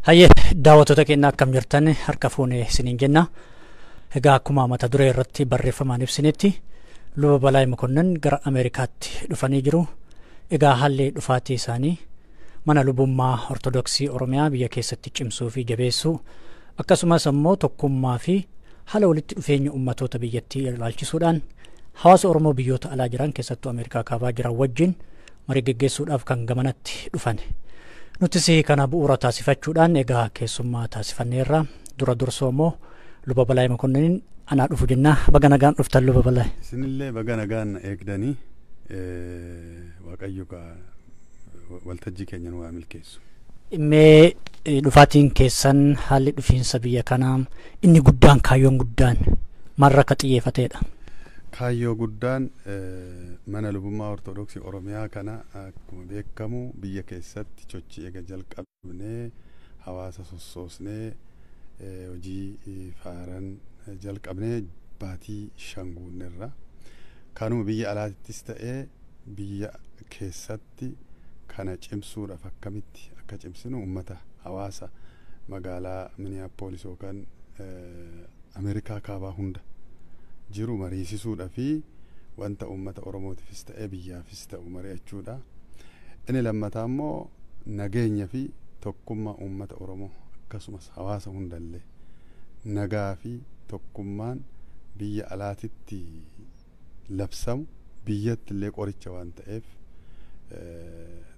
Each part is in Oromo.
Hayyee, daawwattoota keenya, akkam jirtan? Harka fuune isiniin jenna. Egaa akkuma mata duree irratti barreeffamaan ibsinetti, Luba Balaay Mokonnon gara Ameerikaatti dhufanii jiru. Egaa haalli dhufaatii isaanii mana lubummaa Ortodoksii Oromiyaa biyya keessatti cimsuu fi jabeessuu, akkasumas ammoo tokkummaa fi haala walitti dhufeenya ummatoota biyyattii ilaalchisuudhaan hawaasa Oromoo biyyoota alaa jiran, keessattuu Ameerikaa kaabaa jiran wajjin marii geggeessuudhaaf kan gamanatti dhufan. Nutis kana bu'uura taasifachuudhaan egaa keessummaa taasifanneerra. Dura dursoo immoo Luba Balaay Mokonniin anaa dhufu jennaa. Baga nagaan dhuftan, Luba Balaay. Isinillee baga nagaan eegdanii. Waaqayyo waltajjii keenya nu haa milkeessu. Mee dhufaatiin keessan, haalli dhufiinsa biyya kanaa inni guddaan, kaayyoon guddaan maalirra akka xiyyeeffateedha? Kaayyoo guddaan mana lubummaa Ortodoksii Oromiyaa kana akkuma beekamu biyya keessatti sochii eega jalqabnee, hawaasa sossoosnee, hojii faaran jalqabnee baatii 5 guunnerra. Kanuma biyya alaattis ta'ee biyya keessatti kana cimsuudhaaf, akkamitti akka cimsinu uummata, hawaasa magaalaa Minneapolis yookaan Ameerikaa kaabaa hunda jiru mariisisuudha fi wanta uummata Oromootiifis ta'ee biyyaafis ta'u mari'achuudha. Inni lammataa immoo nageenya fi tokkummaa uummata Oromoo, akkasumas hawaasa hundallee nagaa fi tokkummaan biyya alaatitti labsamu biyyatti illee qoricha waan ta'eef,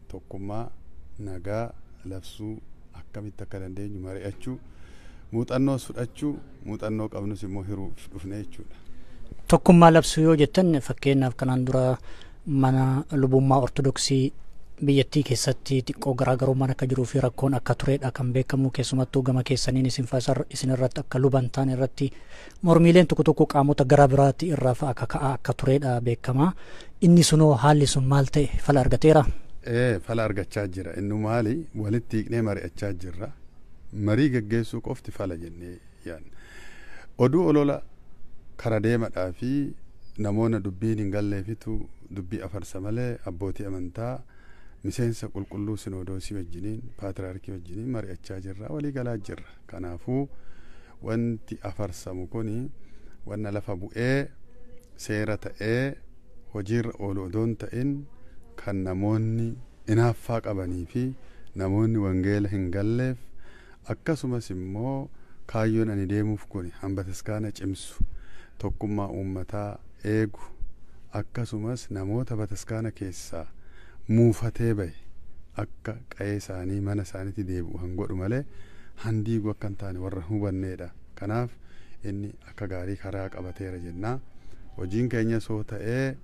tokkummaa nagaa labsuu akkamitti akka dandeenyu mari'achuu, muuxannoos fudhachuu, muuxannoo qabnus immoo hiruuf dhufne jechuudha. Tokkummaa labsuu yoo jettan, fakkeenyaaf kanaan dura mana lubummaa Ortodoksii biyyattii keessatti xiqqoo garaagarummaan akka jiruu fi rakkoon akka turedha kan beekamu. Keessumattuu gama keessaniin isin irratti, akka luban ta'an irratti mormiileen tokko tokko qaamota gara biraatti irraa fa'a akka ka'aa akka turedha beekama. Inni sunoo, haalli sun maal ta'e, fala argateera? Ee, fala argachaa jira. Inni maali? Walitti hiiknee mari'achaa jirra. Marii geggeessuu qofti fala jennee yaadna. Oduu olola kara deemadhaa fi namoonni dubbiin hin galleefitu dubbii afarsa malee, abbootii amantaa miseensa qulqulluu sinodoosii wajjiniin, paatriyaarkii wajjiniin mari'achaa jirra, walii galaa jirra. Kanaafuu wanti afarsamu kuni wanna lafa bu'ee seera ta'ee hojiirra oolu odoon ta'in, kan namoonni inaaffaa qabanii fi namoonni wangeela hin galleef, akkasumas immoo kaayyoon ani deemuuf kun bataskaana cimsu, tokkummaa uummataa eegu, akkasumas namoota bataskaana keessaa muufatee bahe akka qa'ee isaanii, mana isaaniitti deebi'u han godhu malee handiigu akka hin taane warra hubanneedha. Kanaaf inni akka gaarii karaa qabateera jennaa. Hojiin keenya soo ta'ee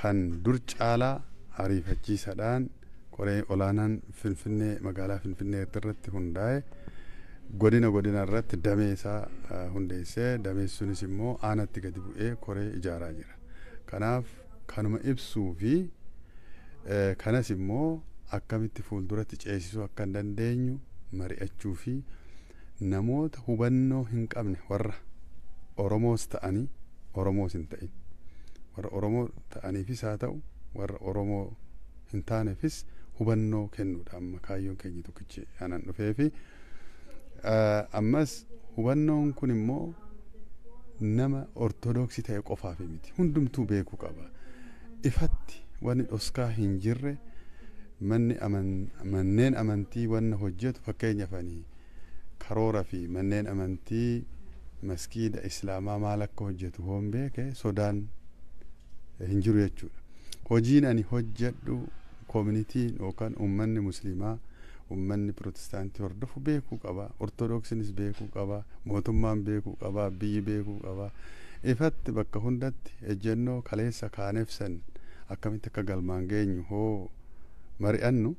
kan dur caalaa ariifachiisadhaan koree olaanaan Finfinnee, magaalaa Finfinnee irratti hundaa'e, godina godina irratti damee isaa hundeessee, damee sunis immoo aanatti gadi bu'ee koree ijaaraa jira. Kanaaf kanuma ibsuu fi kanas immoo akkamitti fuulduratti ceesisuu akka hin dandeenyu mari'achuu fi namoota hubannoo hin qabne, warra Oromoos ta'anii Oromoos hin ta'in, warra Oromoo ta'aniifis haa ta'u warra Oromoo hin taaneefis hubannoo kennuudha amma kaayyoon keenya tokkichi anan dhufee fi. Ammas hubannoon kun immoo nama Ortodoksii ta'e qofaaf miti, hundumtuu beekuu qaba. Ifatti wanni dhoskaa hin jirre, manni manneen amantii wanna hojjetu, fakkeenyaaf ani karoora fi manneen amantii maskiida islaamaa maal akka hojjetu hoon beeke, sodaan hin jiru jechuudha. Hojiin ani hojjedhu koomunitiin yookaan uummanni musliimaa, uummanni pirootestaantii hordofu beekuu qaba. Ortodoksiinis beekuu qaba. Mootummaan beekuu qaba. Biyyi beekuu qaba. Ifatti bakka hundatti ejjennoo kaleessa kaaneef san akkamitti akka galmaan geenyu hoo mari'annu,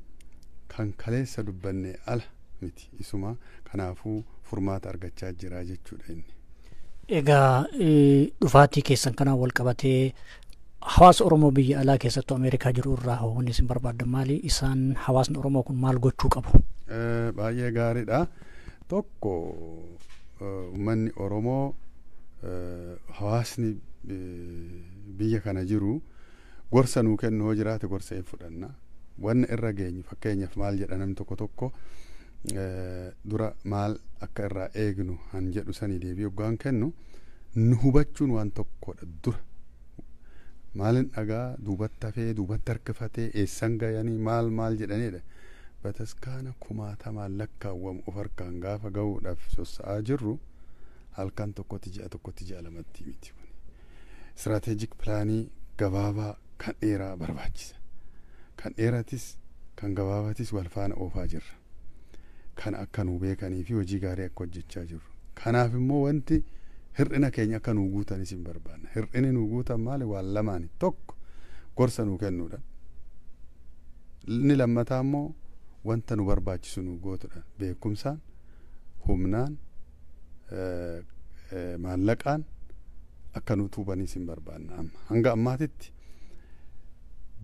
kan kaleessa dubbanne ala miti isuma. Kanaafuu furmaata argachaa jira jechuudha inni. Egaa dhufaatii keessan kanaan wal qabatee hawaasa Oromoo biyya alaa, keessattuu Ameerikaa jiru irraa wanni isin barbaaddan maali? Isaan, hawaasni Oromoo kun maal gochuu qabu? Baay'ee gaariidha. Tokko, uummanni Oromoo, hawaasni biyya kana jiru gorsa nuu kennu hoo jiraate gorsa hin fudhanna. Wanna irra geenyu, fakkeenyaaf maal jedha namni tokko tokko, Dura maal akka irraa eegnu han jedhu sanii deebii hoggaan kennu nu hubachuun waan tokkodha dura. Maalin dhagaa duubatti hafee duubatti harkifatee eessan gayanii maal maal jedhaniidha. Bataskaana kumaatamaan lakkaawwamu of harkaan gaafa gahuudhaaf sossa'aa jirru halkan tokkotti ji'a tokkotti ji'a lamatti miti kun. Strategic pilaanii gabaabaa kan dheeraa barbaachisa. Kan dheeratis kan gabaabatis wal faana oofaa jirra. Kan akka nuu beekanii fi hojii gaarii akka hojjechaa jirru. Kanaaf immoo wanti hir'ina keenya akka nuu guutanis hin barbaanna. Hir'inni nuu guutan maali? Waan lamaani. Tokko gorsa nuu kennuudha. Inni lammataa immoo wanta nu barbaachisu nu gootudha. Beekumsaan, humnaan, maallaqaan akka nu tuubanis hin barbaanna amma. Hanga ammaatitti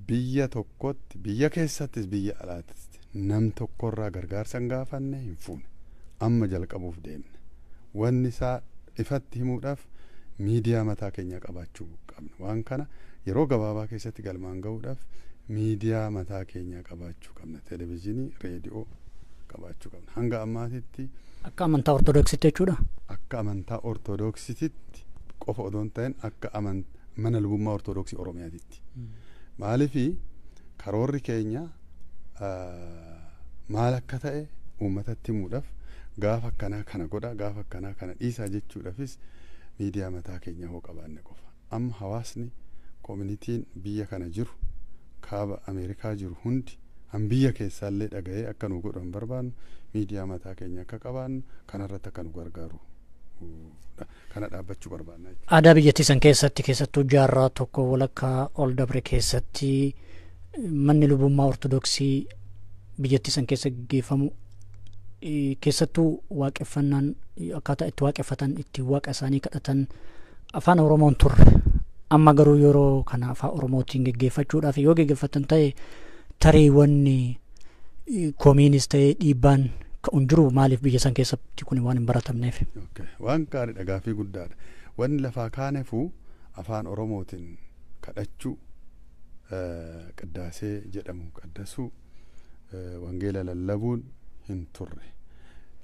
biyya tokkotti, biyya keessattis biyya alaattis nam tokkorraa gargaarsa hin gaafanne hin fuune. Amma jalqabuuf deemne. Wanni isaa ifatti himuudhaaf miidiyaa mataa keenya qabaachuu qabna. Waan kana yeroo gabaabaa keessatti galmaan gahuudhaaf miidiyaa mataa keenya qabaachuu qabna. Televezyiinii, reediyoo qabaachuu qabna. Hanga ammaatitti Akka amantaa Ortodoksiitti jechuudha. Akka amantaa Ortodoksiitti qofa odoo hin ta'in akka mana lubummaa Ortodoksii Oromiyaatitti. Maaliifi karoorri keenya maal akka ta'e uummatatti himuudhaaf gaafa akkanaa kana godha gaafa akkanaa kana dhiisaa jechuudhaafis miidiyaa mataa keenya hoo qabaanne qofa. Amma hawaasni koominitiin biyya kana jiru kaaba Ameerikaa jiru hundi han biyya keessaallee dhaga'ee akka nu godhu hin barbaannu miidiyaa mataa keenya akka qabaannu kanarratti akka nu gargaaru kana dhaabbachuu barbaanna jechuudha. Aadaa biyyattii san keessatti keessattuu jaarraa tokko walakkaa ol dabre keessatti manni lubummaa Ortodoksii biyyattii san keessa gaggeeffamu keessattuu waaqeffannaan akkaataa itti waaqeffatan itti waaqa isaanii kadhatan afaan Oromoon turre. Amma garuu yeroo kana afaan Oromootiin gaggeeffachuudhaaf yoo gaggeeffatan ta'e tarii wanni komiinis ta'e dhiibbaan ka'uun jiru maaliif biyya san keessatti kun waan hin baratamneef. Waan gaariidha, gaaffii guddaadha. Wanni lafaa kaaneefuu afaan Oromootiin kadhachuu, qiddaasee jedhamu qaddasuu, wangeela lallabuun hin turre.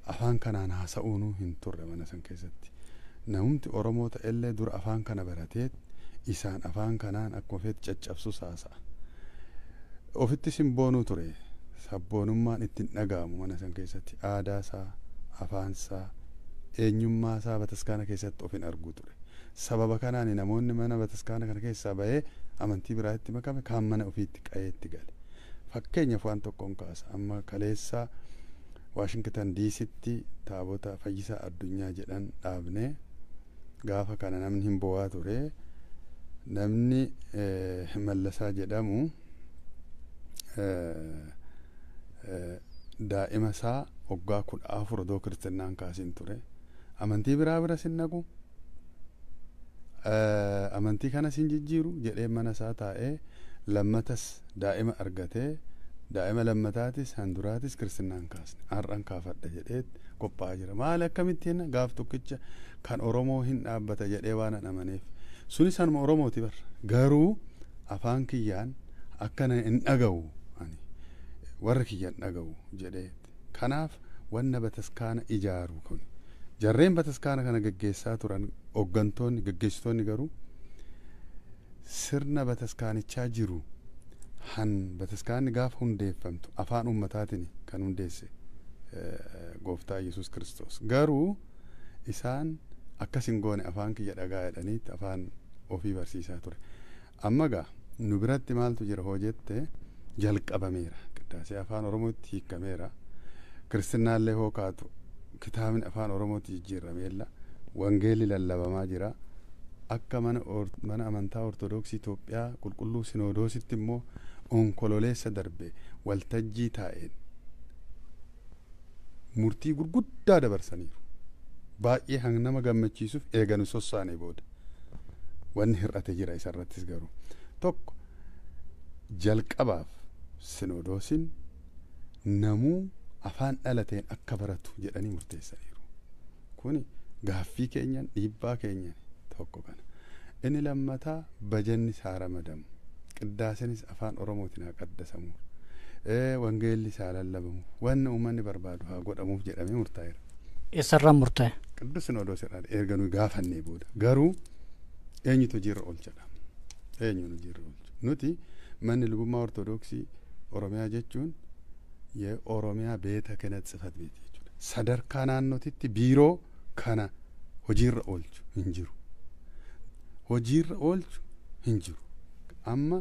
Afaan kanaan haasa'uunuu hin turre mana san keessatti. Namumti Oromoo ta'ellee dura afaan kana baratee isaan afaan kanaan akkuma feetti caccabsus haasa'a. Ofitti simboonuu ture. Sabboonummaan ittiin dhaga'amu mana san keessatti aadaa isaa, afaan isaa, eenyummaa isaa bataskaana keessatti of hin argu ture. Sababa kanaan namoonni mana bataskaana kana keessaa bahee amantii biraatti makame kaan mana ofiitti qa'eetti gale. Fakkeenyaaf waan tokkoon kaasa. Amma kaleessa Waashingtan DCtti taabota fayyisaa addunyaa jedhan dhaabnee gaafa kana namni hin bo'aa ture. Namni Mallasaa jedhamu daa'ima isaa waggaa 14 odoo kiristinnaan kaasin ture. Amantii biraa bira sin naqu, amantii kana sin jijjiiru jedhee mana isaa taa'ee lammatas daa'ima argatee daa'ima lammataatis handuraatis kiristinnaan kaasne har'an kaafadha jedhee qophaa'aa jira. Maal akkamitti jenna gaaf tokkicha kan Oromoo hin dhaabbata jedhee waan an amaneef. Sunis anuma Oromooti barra. Garuu afaan kiyyaan akkana hin dhaga'u ani warra kiyyan dhaga'u jedhee. Kanaaf wanna bataskaana ijaaru kun jarreen bataskaana kana gaggeessaa turan hooggantoonni gaggeessitoonni garuu sirna bataskaanichaa jiru han bataskaanni gaafa hundeeffamtu afaan uummataatiin kan hundeesse gooftaa Yesuus Kiristoos. Garuu isaan akkas hin goone afaan kiyya dhagaa jedhaniitti afaan ofii barsiisaa ture. Amma gaa nu biratti maaltu jira hoo jette jalqabameera. Qiddaasee afaan Oromootti hiikameera. Kiristinnaallee hoo kaatu kitaabni afaan Oromootti jijjiirameella. Wangeelli lallabamaa jira. Akka mana amantaa Ortodoksii Itoophiyaa qulqulluu Sinodoositti immoo onkololeessa darbe waltajjii taa'een murtii gurguddaa dabarsaniiru. Baay'ee hang nama gammachiisuuf eeganu sossaanee booda. Wanni hir'ate jira isarrattis garuu. Tokko jalqabaaf Sinodoosiin namuu afaan dhalateen akka baratu jedhanii murteessaniiru. Kuni gaaffii keenyan dhiibbaa keenyan tokko kana. Inni lammataa bajanni isaa ramadamu. Qiddaaseenis afaan Oromootiin haa qaddasamu. Wangeelli isaa lallabamu wanni uummanni barbaadu haa godhamuuf jedhamee murtaa'eera. Eessarraan murtaa'e? Qidduus Sinoodoos irraa erga nuyi gaafannee booda garuu eenyutu hojiirra oolchadha? Eenyuun hojiirra oolchu? Nuti manni lubummaa Ortodoksii Oromiyaa jechuun የኦሮሚያ ቤተ ክህነት ጽሕፈት ቤት jechuudha. Sadarkaa naannootitti biiroo kana hojiirra oolchu hin jiru. Hojiirra oolchu hin jiru. Amma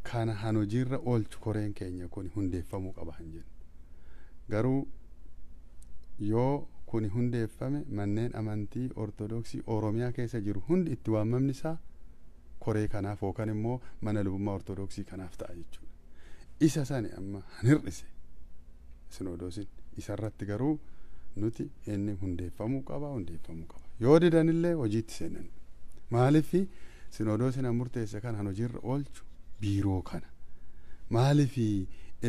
kana han hojiirra oolchu koreen keenya kun hundeeffamuu qaba hin jennu. Garuu yoo kuni hundeeffame manneen amantii Ortodoksii Oromiyaa keessa jiru hundi itti waamamni isaa koree kanaaf yookaan immoo mana lubummaa Ortodoksii kanaaf ta'a jechuudha. Isa sani amma han hir'ise Sinodoosiin isarratti garuu nuti inni hundeeffamuu qaba hundeeffamuu qaba. Yoo didanillee hojiitti seenan. Maaliif Sinodoosiin han murteesse kan han hojiirra oolchu biiroo kana. Maaliif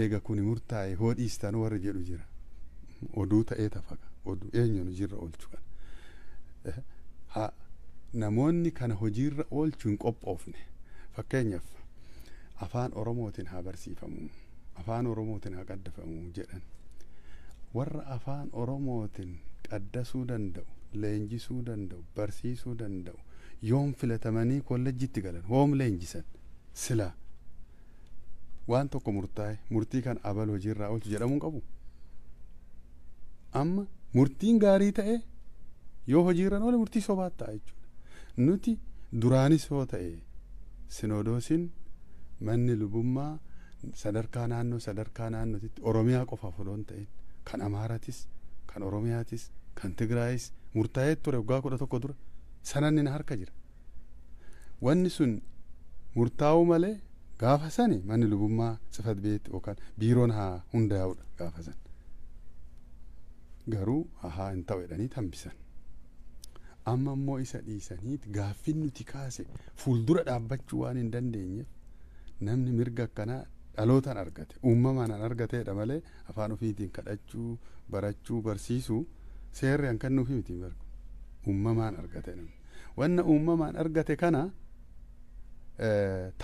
eega kuni murtaa'e hoo dhiistan warri jedhu jira. Oduu ta'ee tafaqa. Oduu eenyuun hojiirra oolchu kana. Haa namoonni kana hojiirra oolchu hin qophoofne. Fakkeenyaaf afaan Oromootiin haa barsiifamu. Afaan Oromootiin haa qaddafamu jedhan. Warra afaan Oromootiin qaddasuu danda'u, leenjisuu danda'u, barsiisuu danda'u yoom filatamanii kolleejjitti galan hoom leenjisan silaa waan tokko murtaa'e murtii kan abal hojiirraa oolchu jedhamuu hin qabu. Amma murtiin gaarii ta'e yoo hojiirra oole murtii sobaa ta'a jechuudha. Nuti duraanis yoo ta'e Sinodoosiin manni lubummaa sadarkaa naannoo sadarkaa naannootitti Oromiyaa qofaaf odoo hin ta'in kan Amaaratis kan Oromiyaatis kan Tigraayis murtaa'ee ture waggaa 11 dura sananni na harka jira. Wanni sun murtaa'uu malee gaafa sani manni lubummaa tsifat beet yookaan biiroon haa hundaa'uudha gaafa san. Garuu haa hin ta'u jedhanii hambisan. Amma immoo isa dhiisanii gaaffiin nuti kaase fuuldura dhaabbachuu waan hin dandeenyeef namni mirga akkanaa dhalootaan argate uumamaan argateedha malee afaan ofiitiin kadhachuu barachuu barsiisuu seerri an kennuufi miti hin bargu uumamaan argate namni wanna uumamaan argate kana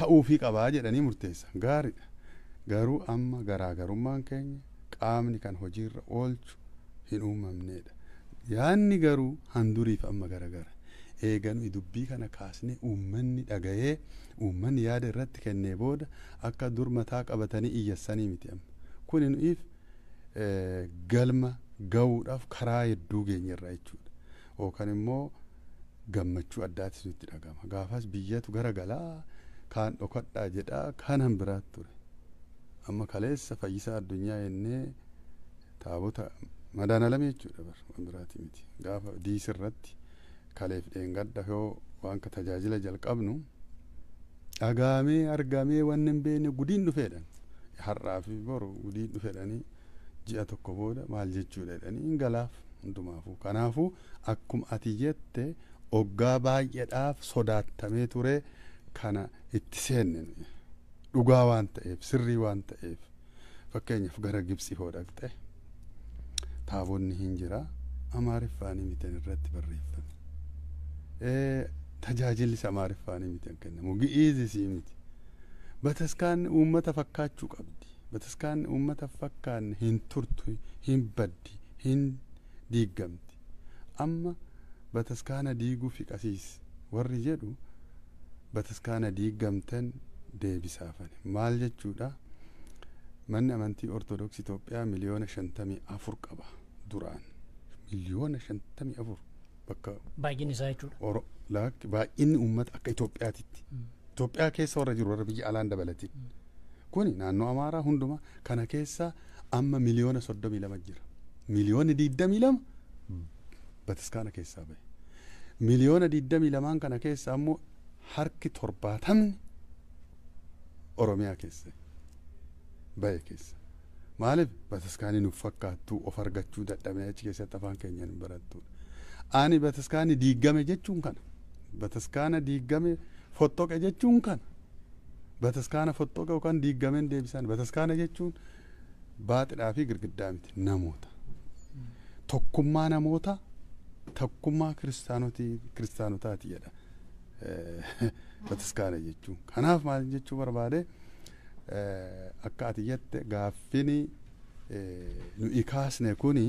ta'uufii qabaa jedhanii murteessan gaariidha. Garuu amma garaagarummaan keenya qaamni kan hojiirra oolchu hin uumamneedha. Yaanni garuu handuriif amma garagara. Eeganu dubbii kana kaasnee uummanni dhaga'ee uummanni yaada irratti kennee booda akka dur mataa qabatanii iyyassanii miti amma. Kuni nuyiif galma ga'uudhaaf karaa hedduu geenyerra jechuudha. Yookaan immoo gammachuu addaatis nutti dhaga'ama. Gaafas biyyatu garagalaa kaan dhokadhaa jedhaa kaan hanbiraat ture. Amma kaleessa fayyisaa addunyaa jennee taabota madaana jechuudha bar waan biraati miti. Gaafa diisirratti kaleef dheengadda yoo waan ka tajaajila jalqabnu dhagaamee argamee wanni hin beekne gudiin dhufeedhan. Har'aa fi boru gudiin dhufeedhanii ji'a tokko booda maal jechuudha jedhanii hin galaaf hundumaafuu. Kanaafuu akkuma ati jette oggaa baay'eedhaaf sodaattamee ture kana itti seenne dhugaa waan ta'eef sirrii waan ta'eef fakkeenyaaf gara Gibxii hoo dhaqxe taabonni hin jira Amaariffaanii miti irratti barreeffame. Tajaajillis Amaariffaanii miti kan kennamu Gi'iizisii miti. Bataskaanni uummata fakkaachuu qabdi. Bataskaanni uummata fakkaanne hin turtu, hin baddi, hin diigamti. Amma bataskaana diiguu fi qasiis warri jedhu bataskaana diigamtan deebisaafani. Maal jechuudha? Manni amantii Ortodoksii Itoophiyaa 54 miliyoona qaba duraan. 54 miliyoona bakka baay'inni isaa jechuudha. Baay'inni uummata akka Itoophiyaatitti. Itoophiyaa keessa warra jiru warra biyya alaan dabalatin. Kuni naannoo Amaaraa hundumaa kana keessa amma 32 miliyoona jira. 22 miliyoona bataskaana keessaa bahe. 22 miliyoona kana keessa ammoo harki 70 Oromiyaa keessa bahe keessa. Maaliif bataskaanii nuuf fakkaattuu of argachuu dadhabee achi keessatti afaan keenyaan hin barattuudha. Ani bataskaanii diigame jechuun kana. Bataskaana diigame fottoqe jechuun kana. Bataskaana fottoqe yookaan diigameen deebisan. Bataskaana jechuun baaxidhaa fi girgiddaa miti namoota. Tokkummaa namoota tokkummaa kiristaanotaati jedha. Bataskaana jechuun. Kanaaf maal jechuu barbaade Akka ati jette gaaffini nuyi kaasne kuni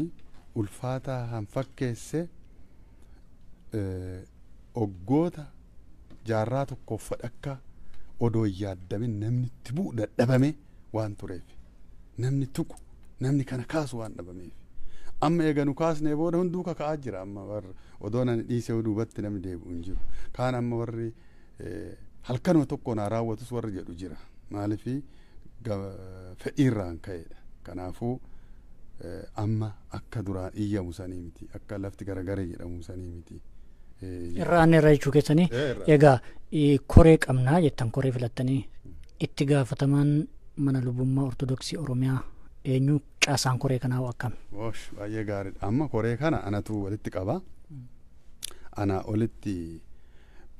ulfaataa han fakkeesse oggoota jaarraa tokkoof fadhakka odoo hin yaaddamin namni itti bu'u dadhabame waan tureef, namni tuqu, namni kana kaasu waan dhabameef. Amma eega nu kaasnee booda hunduu kaka'aa jira. Amma warri odoo nani dhiisee duubatti namni deebi'u hin jiru. Kaan amma warri halkanuma tokko naa raawwatus warri jedhu jira. Maaliifii fedhiirraan ka'edha. Kanaafuu amma akka duraan iyyamu sanii miti, akka lafti garagaree jedhamu sanii miti. Irraan irra jechuu keessanii egaa koree qabnaa jettan, koree filattanii itti gaafatamaan mana lubummaa Ortodoksii Oromiyaa eenyu, caasaan koree kanaa hoo akkami? Oosh, baay'ee gaariidha. Amma koree kana anatu walitti qaba. Anaa olitti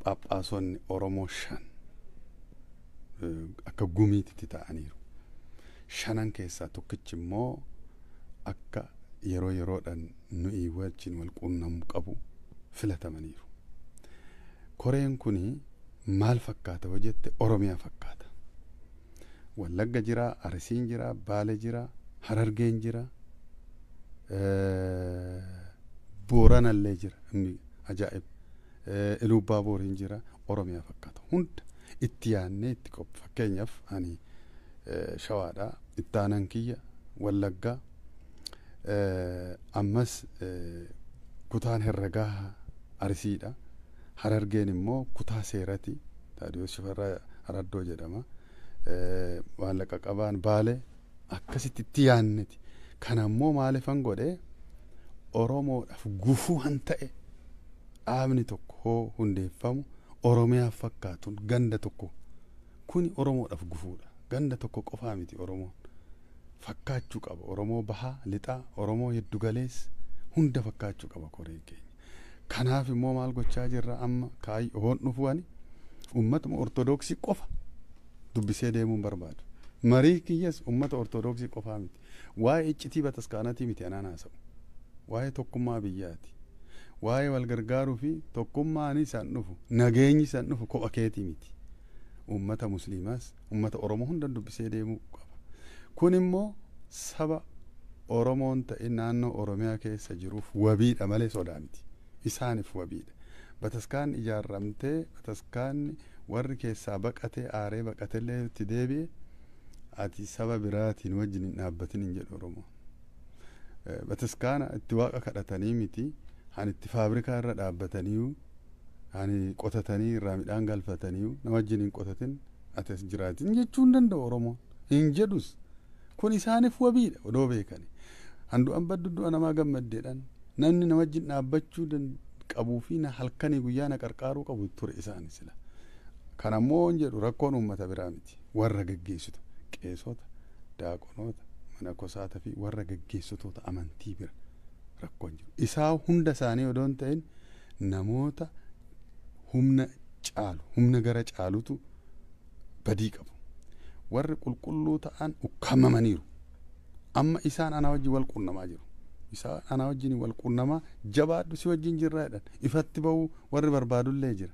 Phaaphaasonni Oromoo 5 akka gumiititti ta'aniiru. Shanan keessaa tokkichi immoo akka yeroo yeroodhaan nuyi wajjin wal quunnamu qabu filatamaniiru. Koreen kuni maal fakkaata hoo jette, Oromiyaa fakkaata. Wallagga jira, Arsiin jira, Baale jira, Harargeen jira, Booranallee jira. Inni ajaa'ib. Iluubbaa Booriin jira, Oromiyaa fakkaata. Hunda itti yaadnee itti qophe. Fakkeenyaaf ani Shawaadha, itti aanan kiyya Wallaggaa, ammas kutaan herregaa Arsiidha. Harargeen immoo kutaa seerati. Taadiyoos Shifarraa Araddoo jedhama. Maallaqa qabaan Baalee, akkasitti itti yaadneti. Kana immoo maaliifan godhee, Oromoodhaaf gufuu han ta'e dhaabni tokko hoo hundeeffamu Oromiyaaf fakkaatuun ganda tokko kuni Oromoodhaaf gufuudha. Ganda tokko qofaa miti, Oromoon fakkaachuu qaba. Oromoo bahaa, lixaa, Oromoo giddugaleessa hunda fakkaachuu qaba koreen keenya. Kanaaf immoo maal gochaa jirra? Amma kaayyoo hoon dhufu ani uummatuma Ortodoksii qofa dubbisee deemuun barbaadu. Marii kiyyas uummata Ortodoksii qofaa miti. Waa'ee iccitii bataskaanatii miti anaan haasa'u. Waa'ee tokkummaa biyyaati. Waa'ee wal gargaaruu fi tokkummaan isaan dhufu, nageenyi isaan dhufu kopha keetii miti. Uummata Musliimaas uummata Oromoo hunda dubbisee deemuu qaba. Kun immoo saba Oromoon ta'e naannoo Oromiyaa keessa jiruuf wabiidha malee sodaa miti. Isaaniif wabiidha. Bataskaanni ijaarramtee, bataskaanni warri keessaa baqatee aaree baqatellee itti deebi'e, ati saba biraatiin wajjin hin dhaabbatin hin jedhu Oromoon. Bataskaana itti waaqa kadhatanii miti, han itti faabrikaa irra dhaabbataniiyu, hani qotatanii irraa midhaan galfataniiyu, na wajjin hin qotatin, ati as jiraatin jechuu hin danda'u Oromoon. Hin jedhus. Kun isaaniif wabiidha odoo beekani. Handu'an baddu du'a namaa gammaddeedhaan namni na wajjin dhaabbachuu qabuu fi na halkanii guyyaa na qarqaaruu qabu ture isaani sila. Kana immoo hin jedhu, rakkoon uummata biraa miti. Warra gaggeessitu qeesota, daaqonoota, manakosaata fi warra gaggeessitoota amantii bira rakkoon jiru. Isaa hunda isaanii odoo hin ta'in namoota humna caalu, humna gara caalutu badii qabu. Warri qulqulluu ta'an ukkaamamaniiru. Amma isaan anaa wajjin wal quunnamaa jiru. Isaan anaa wajjin wal quunnamaa, jabaadhu, si wajjin jirraa jedhan. Ifatti ba'uu warri barbaadullee jira.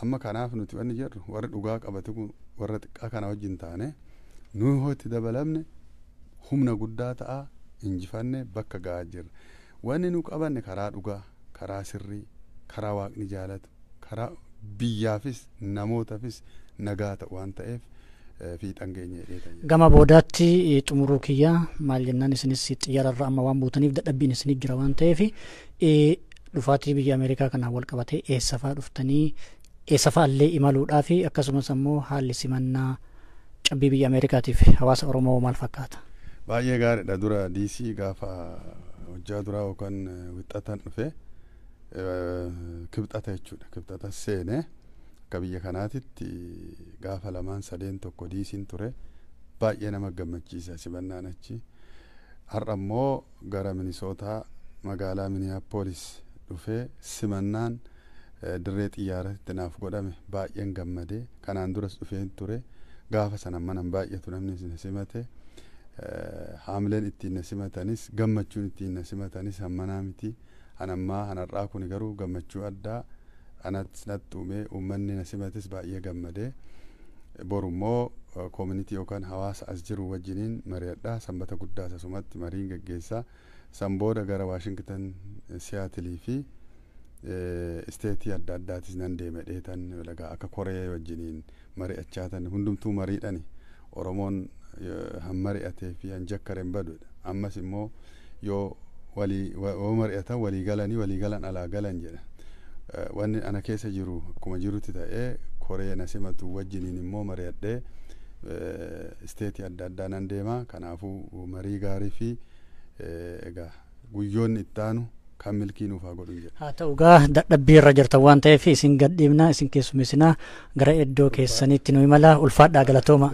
Amma kanaaf nuti wanni jedhu, warri dhugaa qabate kun warra xiqqaa kana wajjin taane nuyi hoo itti dabalamne humna guddaa ta'a, injifanne bakka ga'aa jirra. Wanni nu qabanne karaa dhugaa, karaa sirrii, karaa waaqni jaalatu, karaa biyyaafis namootaafis nagaa ta'u waan ta'eef fiixan keenya jedhee. Gama boodaatti xumuruu kiyya maal jennaan, isinis xiyyaararra amma waan buutaniif dadhabbiin isinif jira waan ta'eef, dhufaatii biyya Ameerikaa kanaan wal qabatee eessa fa'aa dhuftanii, eessa fa'aa illee imaluudhaa fi akkasumas ammoo haalli simannaa cabbii biyya Ameerikaatiif hawaasa Oromoo maal fakkaata? Baay'ee gaariidha. Dura DC gaafa hojjaa duraa yookaan wixxatan dhufe, kibxata jechuudha. Kibxata seenee akka biyya kanaatitti gaafa lamaan sadeen tokko DC'n ture, baay'ee nama gammachiisa simannaan achi. Har'a immoo gara Minisootaa magaalaa Minneapolis dhufee simannaan dirree xiyyaaraatti naaf godhame baay'een gammadee. Kanaan duras dhufeen ture, gaafa sana manan baay'atu namni na simate. Haamleen ittiin na simatanis, gammachuun ittiin na simatanis hammanaa miti. Hanammaa hanarraa kun garuu gammachuu addaa anatti natti uumee, uummanni na simates baay'ee gammadee. Borummoo community yookaan hawaasa as jiru wajjiniin mari'adha. Sanbata guddaa asumatti mariin geggeessaa. San booda gara Waashingtan, Siyaatilii fi state adda addaatis nan deeme dheetan lagaa akka koree wajjiniin mari'achaa tan hundumtuu mariidhani. Oromoon han mari'atee fi han jakkareen badudha. Ammas immoo yoo walii yoo mari'atan walii galanii walii galan alaa galan jedha. Wanni ana keessa jiru akkuma jirutti ta'ee, koree na simatu wajjiniin immoo mari'adhee state adda addaa nan deema. Kanaafuu marii gaarii fi egaa guyyoonni itti aanu kan milkii nuuf haa godhu jedha. Haa ta'u gaa, dadhabbii irra jirtan waan ta'eef isin gadhiibna, isin keessummeessinaa, gara iddoo keessanitti nu imala. Ulfaadhaa, galatooma.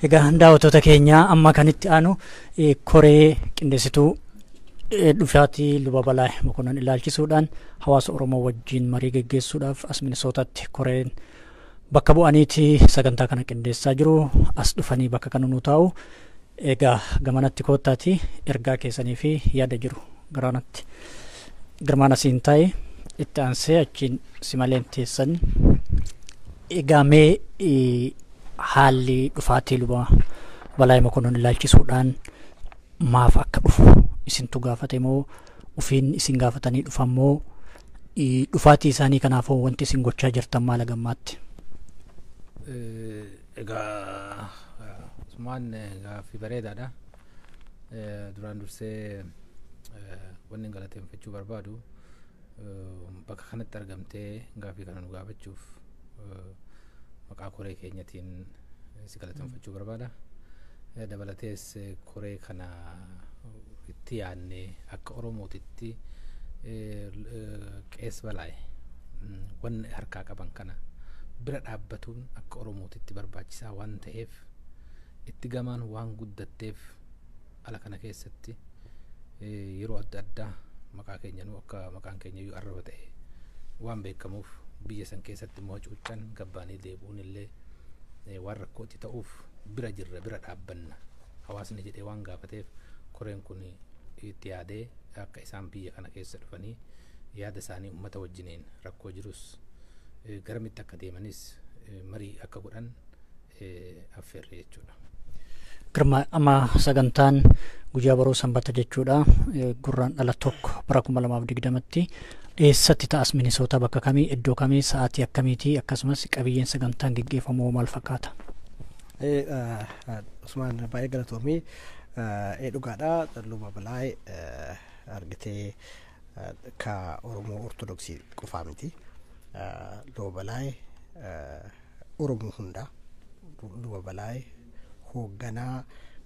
Egaa daawwattoota keenyaa, amma kan itti aanu koree qindeessituu dhufaatii Luba Balaa Mokonnon ilaalchisuudhaan hawaasa Oromoo wajjin marii geggeessuudhaaf as Minisootaatti koreen bakka bu'aniiti sagantaa kana qindeessaa jiru as dhufanii bakka kana nu taa'u. Egaa gamanatti koottaati, ergaa keessanii fi yaada jiru garanatti. Girmaan asiin taa'e, itti aansee achiin simaleen teessan. Egaa mee haalli dhufaatii Luba Balaa Mokonnon ilaalchisuudhaan maaf akka dhufu isintu gaafate moo ufiin isin gaafatanii dhufan moo, dhufaatii isaanii kanaafoo wanti isin gochaa jirtan maal gammaatti? Egaa Usmaan, gaaffii bareedaadha. Duraan dursee wanni galateeffachuu barbaadu, bakka kanatti argamtee gaaffii kana nu gaafachuuf maqaa koree keenyatiin si galateeffachuu barbaada. Dabalatees koree kana itti yaadnee akka Oromootitti Qees Balaa'e wanni harkaa qaban kana bira dhaabbatuun akka Oromootitti barbaachisaa waan ta'eef, itti gamaan waan guddatteef, ala kana keessatti yeroo adda addaa maqaa keenya nu akka maqaan keenya iyyuu arraba ta'e waan beekamuuf, biyya san keessatti immoo hacuuccan gabbaanii deebi'uun illee waan rakkootti ta'uuf, bira jirra, bira dhaabbanna hawaasni jedhee waan gaafateef, koreen kun itti yaadee akka isaan biyya kana keessa dhufanii yaada isaanii uummata wajjiniin rakkoo jirus garamitti akka deemanis marii akka godhan affeerre jechuudha. Girma, amma sagantaan guyyaa boruu Sanbata jechuudha. Gurraandhala 1 bara 2020tti eessatti ta'as, Minisoota bakka kamii, iddoo kamii, sa'aatii akkamiitii, akkasumas qabiyyeen sagantaan geggeeffamu maal fakkaata? Usmaan, baay'ee galatoomii. Dhugaadha, Luba Balaay argitee ka Oromoo Ortodoksii qofaa miti. Luba Balaay Oromoo hundaa, Luba Balaay hoogganaa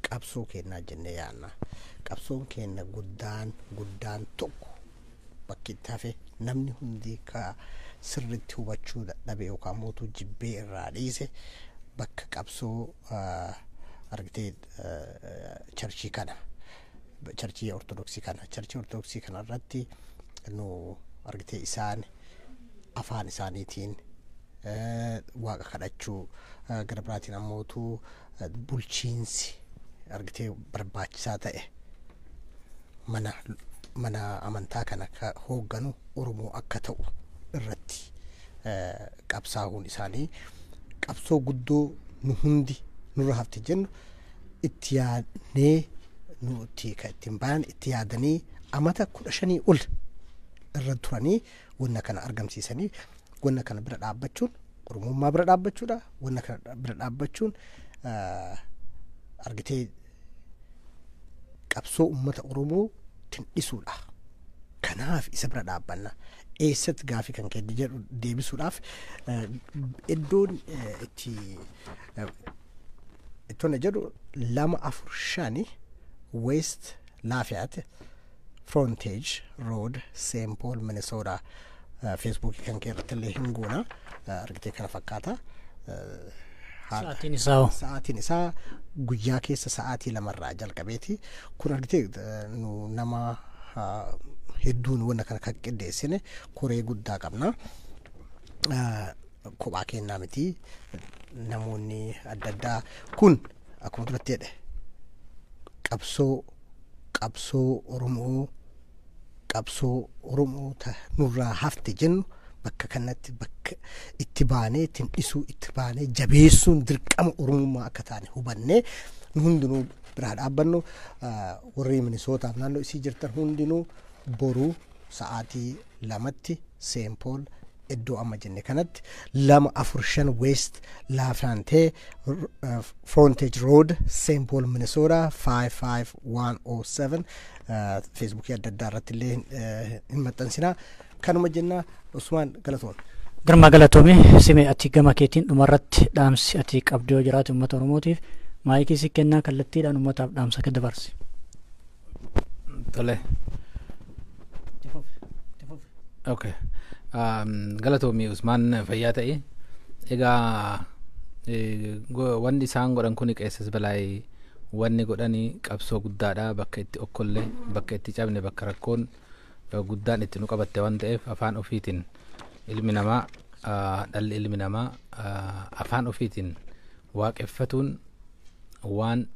qabsoo kennaa jennee yaadna. Qabsoon keenya guddaan guddaan tokko bakki itti hafe, namni hundi ka sirritti hubachuu dadhabe yookaan mootuu jibbee irraa dhiise, bakka qabsoo argitee church kana, church Ortodoksii kana, church Ortodoksii kana irratti nu argitee isaan afaan isaaniitiin Waaqa kadhachuu, gara biraatiin ammootu bulchiinsi argitee barbaachisaa ta'e mana amantaa kana ka hoogganu Oromoo akka ta'u irratti qabsaa'uun isaanii, qabsoo guddoo nu hundi nurra hafte jennu itti yaadnee nuti kan ittiin bayan itti yaadanii amata 15 ol irra turanii wanna kana argamsiisanii, wanna kana bira dhaabbachuun Oromummaa bira dhaabbachuudha. Wanna kana bira dhaabbachuun argitee qabsoo uummata Oromoo tindhisuudha. Kanaaf isa bira dhaabbanna. Eessatti gaafii kan kee jedhu deebisuudhaaf, iddoon itti iddoon jedhu 245 West Lafayette Frontage Road, St. Paul, Minnesota. Feesbuukii kan kee irratti illee hin goona, argitee kana fakkaata. Sa'aatiin isaa hoo? Sa'aatiin isaa guyyaa keessa sa'aatii 2rraa jalqabeeti. Kun argitee nu nama hedduun wanna kana kan qindeessine koree guddaa qabna. Kophaa kennaa miti, namoonni adda addaa kun akkuma duratti jedhe qabsoo Oromoo, qabsoo Oromoo nurraa hafte jennu Bakka kanatti bakka itti baanee ittiin dhisuu, itti baanee jabeessuun dirqama Oromummaa akka taane hubannee nu hundinuu biraa dhaabbannu. Warri Minisootaaf naannoo isii jirtan hundinuu boruu sa'aatii 2tti Saint Paul iddoo amma jenne kanatti, 245 West LaFayette Frontage Road, Saint Paul, Minnesota 55107. Feesbuukii adda addaa irratti illee hin maxxansinaa. Kanuma jennaa. Usmaan, galatoon. Girmaa, galatoome. Sime, ati gama keetiin dhumarratti dhaamsi ati qabdu yoo jiraate uummata Oromootiif maayikii si kennaa, kallattiidhaan uummataaf dhaamsa akka dabarsi. Tole. Okay. Galatoomii Usmaan, fayyaa ta'e. Egaa wanni isaan godhan kun, Qeessas Balaayii wanni godhani qabsoo guddaadha. Bakka itti okkolle, bakka itti cabne, bakka rakkoon guddaan itti nu qabatte waan ta'eef, afaan ofiitiin ilmi namaa, dhalli ilmi namaa afaan ofiitiin waaqeffatuun waan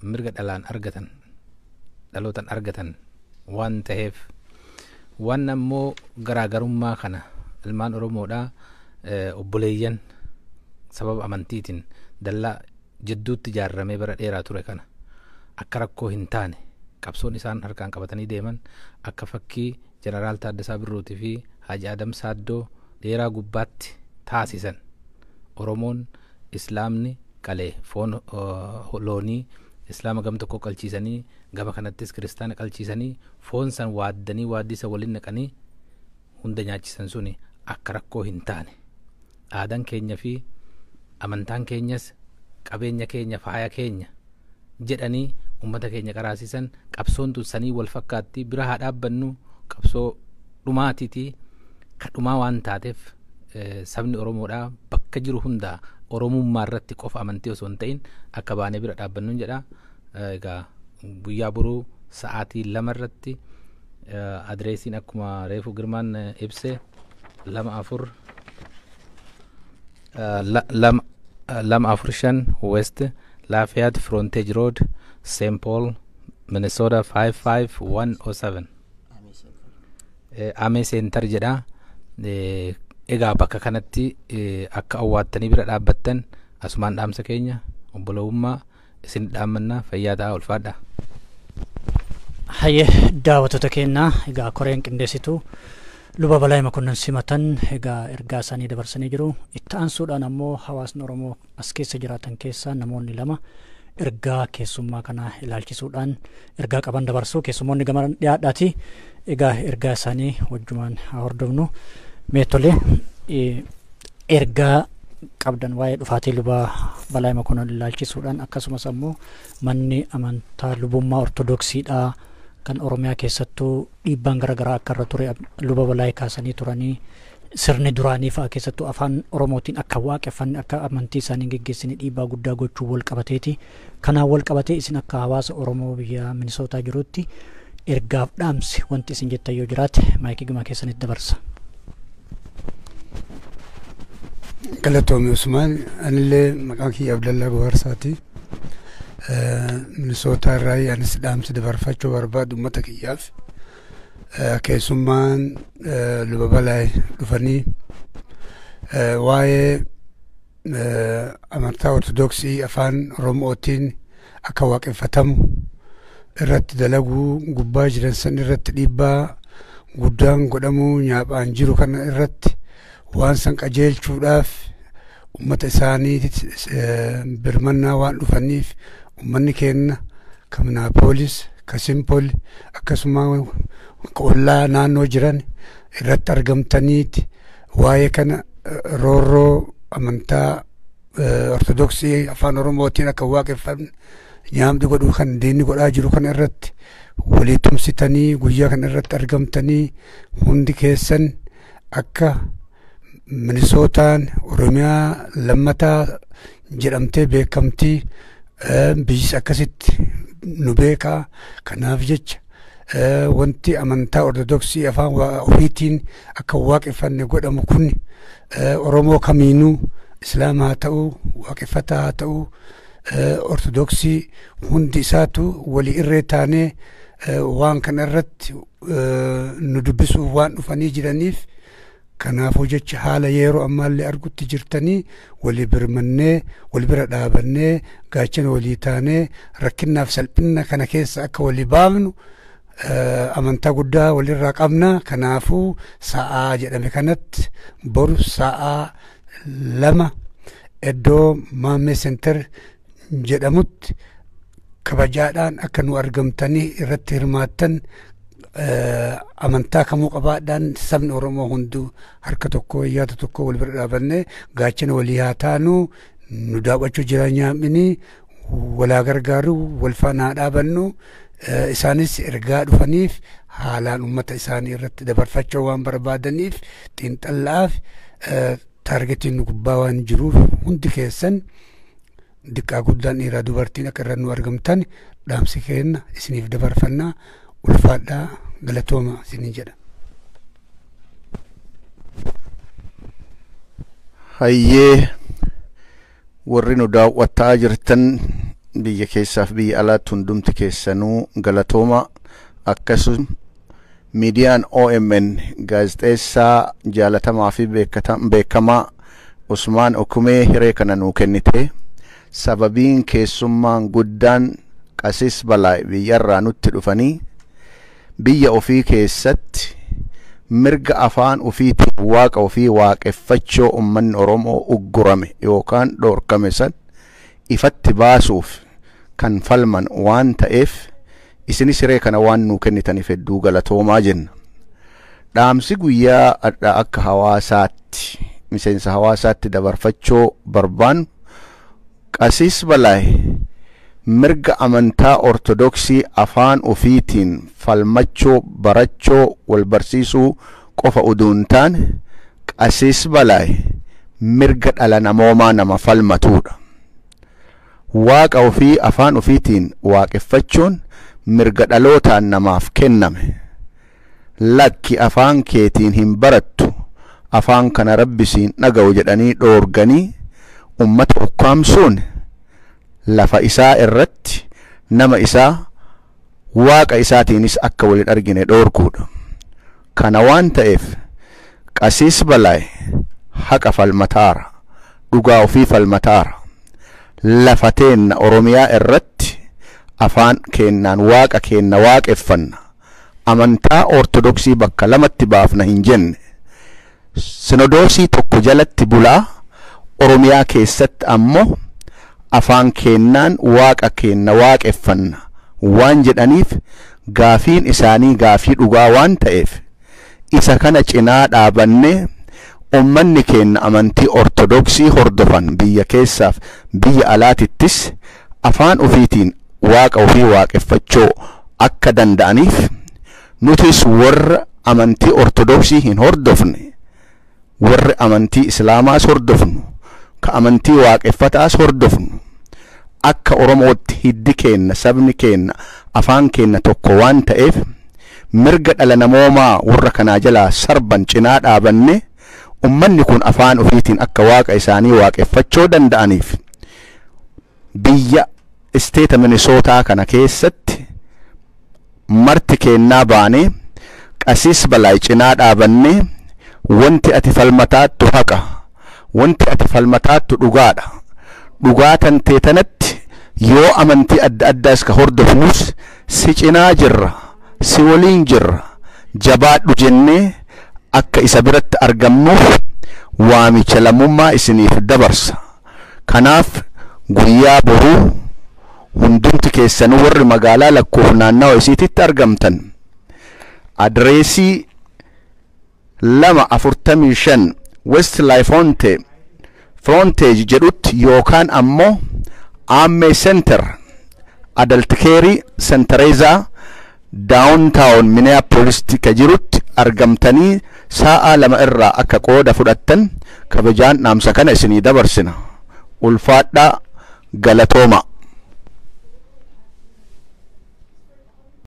mirga dhalaan argatan, dhalootaan argatan waan ta'eef, waan ammoo garaagarummaa kana ilmaan Oromoodhaa obboleeyyan sababa amantiitiin dallaa jidduutti ijaarramee bara dheeraa ture kana akka rakkoo hin taane, qabsoon isaan harkaan qabatanii deeman akka fakkii Jeneraal Taaddasaa Birruutii fi Haaji Adam Saaddoo dheeraa gubbaatti taasisan, Oromoon Islaamni qalee foon loonii Islaama gam tokko qalchiisanii, gama kanattis Kiristaana qalchiisanii, foon san waaddanii, waaddisa waliin naqanii hunda nyaachisan suni akka rakkoo hin taane, aadaan keenya fi amantaan keenyas qabeenya keenya, faaya keenya jedhanii ummata keenya qaraasisan, qabsoon tun sanii wal fakkaatti. Bira haa dhaabbannu. Qabsoo dhumaatiitii ka dhumaa waan taateef, sabni Oromoodhaa bakka jiru hundaa Oromummaa irratti qofa amantii osoo hin ta'in akka baanee bira dhaabbannu jedha. Egaa guyyaa boruu sa'aatii 2 irratti, adreesiin akkuma reefu Girmaan ibse, 2 2 2 245 West Lafayette Frontage Road, St. Paul, Minnesota 55107, Amee Center jedha. Egaa bakka kanatti akka awwaattanii bira dhaabbattan asumaan dhaamsa keenya obbolowummaa isin dhaammannaa. Fayyaa ta'aa, ulfaadha. Hayyee, daawwattoota keenyaa, egaa koreen qindeessituu Luba Balaa Makonnin simatan egaa ergaa isaanii dabarsanii jiru. Itti aansuudhaan ammoo hawaasni Oromoo as keessa jiraatan keessaa namoonni lama ergaa keessummaa kana ilaalchisuudhaan ergaa qaban dabarsu. Keessummoonni gama dhiyaadhaati. Egaa ergaa isaanii wajjumaan haa hordofnu. Meetolee, ergaa qabdan waa'ee dhufaatii Luba Balaa Makonnin ilaalchisuudhaan, akkasumas ammoo manni amantaa lubummaa Ortodoksiidhaa kan Oromiyaa keessattuu dhiibbaan garaagaraa akka irra ture Luba Balaayii kaasanii turanii, sirni duraanii fa'a keessattuu afaan Oromootiin akka waaqeffanne, akka amantii isaanii geggeessanii dhiibbaa guddaa gochuu wal qabateeti. Kanaan wal qabatee isin akka hawaasa Oromoo biyya Minisootaa jirutti ergaaf dhaamsi wanti isin jettan yoo jiraate maayikii gama keessanitti dabarsa. Galatoomi Usmaan, anillee maqaan kiyya Abdallaa Goharsaati. Minisootaa irraa anis dhaamsi dabarfachuu barbaadu uummata kiyyaaf. Keessummaan Luba Balaay dhufanii waa'ee amantaa Ortodoksii afaan Oromootiin akka waaqeffatamu irratti dalaguu gubbaa jiran san irratti dhiibbaa guddaan godhamuu nyaaphaan jiru kana irratti waan san qajeelchuudhaaf ummata isaanii birmannaa waan dhufaniif, ummanni keenya ka Minneapolis, ka Saint Paul, akkasuma ollaa naannoo jiran irratti argamtaniiti waa'ee kana roorroo amantaa Ortodoksii afaan Oromootiin akka waaqeffanne nyaamni godhu kan diinni godhaa jiru kana irratti walii tumsitanii guyyaa kana irratti argamtanii hundi keessan akka Minisootaan Oromiyaa lammataa jedhamtee beekamtii, biyyis akkasitti nu beekaa. Kanaaf jecha wanti amantaa Ortodoksii afaan ofiitiin akka waaqeffanne godhamu kun Oromoo kamiinuu, Islaama haa ta'uu, waaqeffataa haa ta'uu, Ortodoksii, hundi isaatu walii irree taanee Waan kana irratti nu dubbisuuf waan dhufanii jiraniif, kanaafuu jecha haala yeroo ammaallee argutti jirtanii walii birmannee, wal bira dhaabannee, gaachana walii taanee, rakkinnaaf salphina kana keessa akka walii baafnu amantaa guddaa walirraa qabna. Kanaafuu sa'aa jedhame kanatti boru sa'aa 2 iddoo Maammee Center jedhamutti kabajaadhaan akka nu argamtanii irratti hirmaattan, amantaa kamuu qabaadhaan sabni Oromoo hunduu harka tokko, yaada tokko, wal bira dhaabannee gaachana walii haa taanu. Nu daawwachuu jira nyaamini, walaa gargaaru, wal faana haa dhaabannu. Isaanis ergaa dhufaniif haalaan uummata isaanii irratti dabarfachuu waan barbaadaniif, xiinxallaaf targetiin nu gubbaa waan jiruuf, hundi keessan diqqaa guddaan, dhiiraa dubartiin akka irra nu argamtan dhaamsi kenna isiniif dabarfannaa. Ulfaadhaa, galatooma isiniin jedha. Hayyee, warri nu daawwataa jirtan biyya keessaaf biyya alaatti hundumti keessanuu galatooma. Akkasuma miidiyaan OMN gaazexeessaa jaalatamaa fi beekamaa Usmaan Okumee hiree kana nuu kennite. Sababiin keessummaan guddaan Qasis Balaa biyyarraa nutti dhufanii biyya ofii keessatti mirga afaan ofiitiin waaqa ofii waaqeffachuu ummanni Oromoo uggurame yookaan dhoorkame san ifatti baasuuf kan falman waan ta'eef, isinis hiree kana waan nuu kennitaniif hedduu galatoomaa jenna. Dhaamsi guyyaa adda akka hawaasaatti, miseensa hawaasaatti dabarfachuu barbaannu, Qasiis Balaay mirga amantaa Ortodoksii afaan ofiitiin falmachuu, barachuu, wal barsiisuu qofa uduu hin taane, Qasiis Balaay mirga dhala namoomaa nama falmatuudha. Waaqa ofii afaan ofiitiin waaqeffachuun mirga dhalootaan namaaf kenname. Lakki, afaan keetiin hin barattu, afaan kana rabbisiin dhaga'u jedhanii dhoorganii ummata ukkaamsuun lafa isaa irratti nama isaa waaqa isaatiinis akka walin argine dhoorkuudha. Kana waan ta'eef Qasiis Balaay haqa falmataara, dhugaa ofii falmataara. Lafa teenna Oromiyaa irratti afaan keennaan waaqa keenna waaqeffanna. Amantaa Ortodoksii bakka lamatti baafna hin jenne. Sinodoosii tokko jalatti bulaa, Oromiyaa keessatti ammoo afaan keennaan waaqa keenna waaqeffanna waan jedhaniif, gaafiin isaanii gaafii dhugaa waan ta'eef, isa kana cinaa dhaabannee ummanni keenya amantii Ortodoksii hordofan biyya keessaaf biyya alaatittis afaan ofiitiin waaqa ofii waaqeffachuu akka danda'aniif, nutis warra amantii Ortodoksii hin hordofne, warri amantii Islaamaas hordofnu, ka amantii waaqeffataas hordofnu, akka Oromootti hiddi keenna, sabni keenna, afaan keenna tokko waan ta'eef, mirga dhala namoomaa warra kanaa jalaa sarban cinaa dhaabanne ummanni kun afaan ofiitiin akka waaqa isaanii waaqeffachuu danda'aniif biyya isteeta Minisootaa kana keessatti marti keennaa baanee Qasiis Balaay cinaa dhaabannee, wanti ati falmataattu haqa, wanti ati falmataattu dhugaadha, dhugaa tantee tanatti yoo amantii adda addaas ka hordofnus si cinaa jirra, si waliin jirra, jabaadhu jennee akka isa biratti argamnuuf waamicha lammummaa isiniif dabarsa. Kanaaf guyyaa boruu hundumti keessanuu warri magaalaa lakkuuf naannawa isiititti argamtan adreesii 245 West Lifeonte Frontage jedhutti yookaan ammoo Aammee Center, Adult Care Centereza, downtown Minneapolis ka jirutti argamtanii sa'a 2 irraa akka qooda fudhattan kabajaan dhaamsa kana isinii dabarsina. Ulfaadhaa, galatooma.